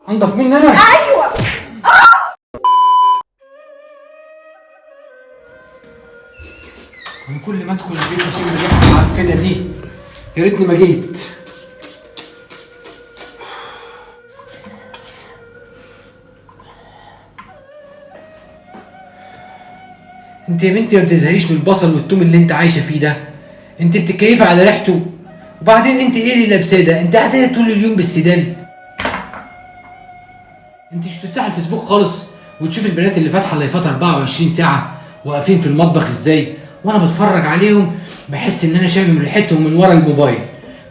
انضف مني انا؟ ايوه. انا كل ما ادخل البيت اشم الريحة المعفنه دي، يا ريتني ما جيت. انت يا بنتي ما بتزهقيش من البصل والثوم اللي انت عايشه فيه ده؟ انت بتتكيفي على ريحته. وبعدين انت ايه اللي لابساه ده؟ انت قاعدة طول اليوم بالسدال. انت مش بتفتحي الفيسبوك خالص وتشوفي البنات اللي فاتحة اللايفات 24 ساعة واقفين في المطبخ ازاي؟ وانا بتفرج عليهم بحس ان انا شامم ريحتهم من ورا الموبايل،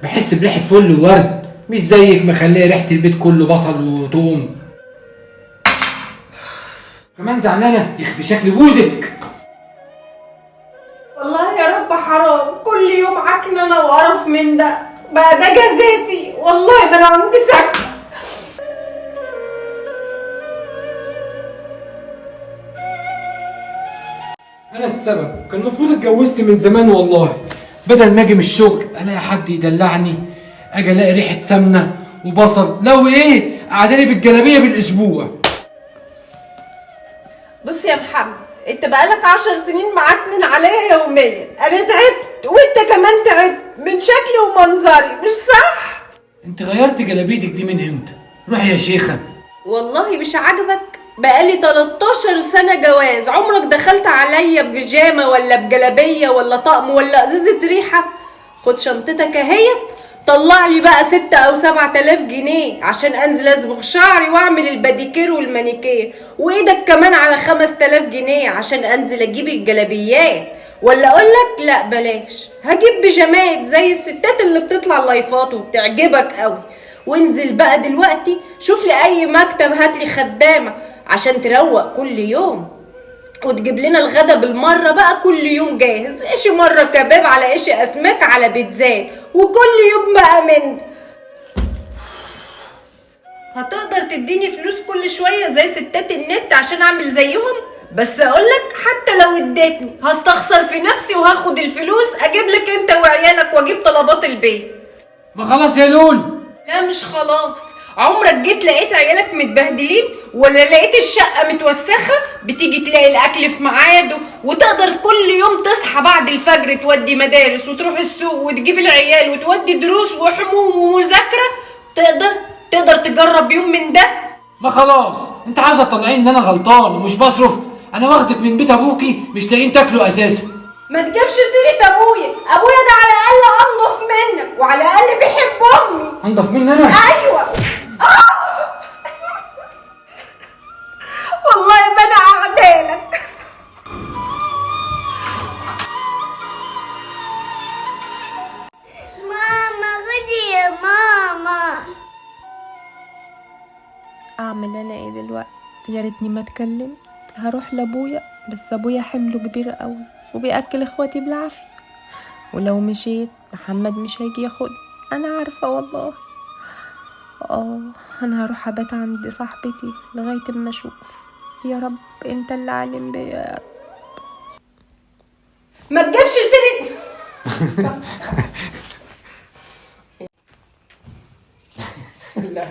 بحس بريحه فل وورد، مش زيك مخليه ريحه البيت كله بصل وثوم. كمان زعلانة يخفي شكل بوزك. والله يا رب حرام، كل يوم عكننه انا وقرف من ده، بقى ده جزاتي. والله ما انا عندي سكت. انا السبب، كان المفروض اتجوزت من زمان والله. بدل ما اجي من الشغل الاقي حد يدلعني، اجي الاقي ريحه سمنه وبصل، لو ايه قعداني بالجلابيه بالاسبوع. بص يا محمد، انت بقالك 10 سنين معكنن عليا يوميا، انا تعبت وانت كمان تعبت من شكلي ومنظري، مش صح؟ انت غيرت جلابيتك دي من امتى؟ روحي يا شيخه. والله مش عاجبك؟ بقالي 13 سنة جواز، عمرك دخلت عليا ببيجامة ولا بجلابية ولا طقم ولا ازازة ريحة؟ خد شنطتك اهيت، طلع لي بقى 6 أو 7 آلاف جنيه عشان انزل اصبغ شعري واعمل الباديكير والمانيكير، وايدك كمان على 5000 جنيه عشان انزل اجيب الجلابيات. ولا اقولك لا بلاش، هجيب بيجامات زي الستات اللي بتطلع لايفات وبتعجبك قوي. وانزل بقى دلوقتي شوف لي اي مكتب، هات لي خدامة عشان تروق كل يوم، وتجيب لنا الغدا بالمرة بقى كل يوم جاهز، ايش مرة كباب على ايش اسماك على بيتزات، وكل يوم بقى من ده. هتقدر تديني فلوس كل شوية زي ستات النت عشان اعمل زيهم؟ بس اقولك حتى لو اديتني هستخسر في نفسي وهاخد الفلوس اجيب لك انت وعيالك واجيب طلبات البيت. ما خلاص يا لول. لا مش خلاص، عمرك جيت لقيت عيالك متبهدلين ولا لقيت الشقة متوسخة؟ بتيجي تلاقي الأكل في ميعاده، وتقدر كل يوم تصحى بعد الفجر تودي مدارس وتروح السوق وتجيب العيال وتودي دروس وحموم ومذاكرة. تقدر تجرب يوم من ده؟ ما خلاص، انت عاوزة تطلعيني ان انا غلطان ومش بصرف؟ انا واخدك من بيت ابوكي مش لاقيين تاكلوا اساسا. ما تجيبش سيرة ابويا، ابويا ده على الاقل انضف منك وعلى الاقل بيحب امي. انضف مني انا؟ ايوه. والله ما انا قاعدالك. ماما خدي يا ماما. اعمل انا ايه دلوقتي؟ يا ريتني ما اتكلمت. هروح لابويا، بس ابويا حمله كبير قوي وبياكل اخواتي بالعافية، ولو مشيت محمد مش هيجي ياخدني، انا عارفه والله. انا هروح ابات عند صاحبتي لغاية اما اشوف. يا رب انت اللي عالم بيا يا رب. ما تجيبش سيرة. بسم الله.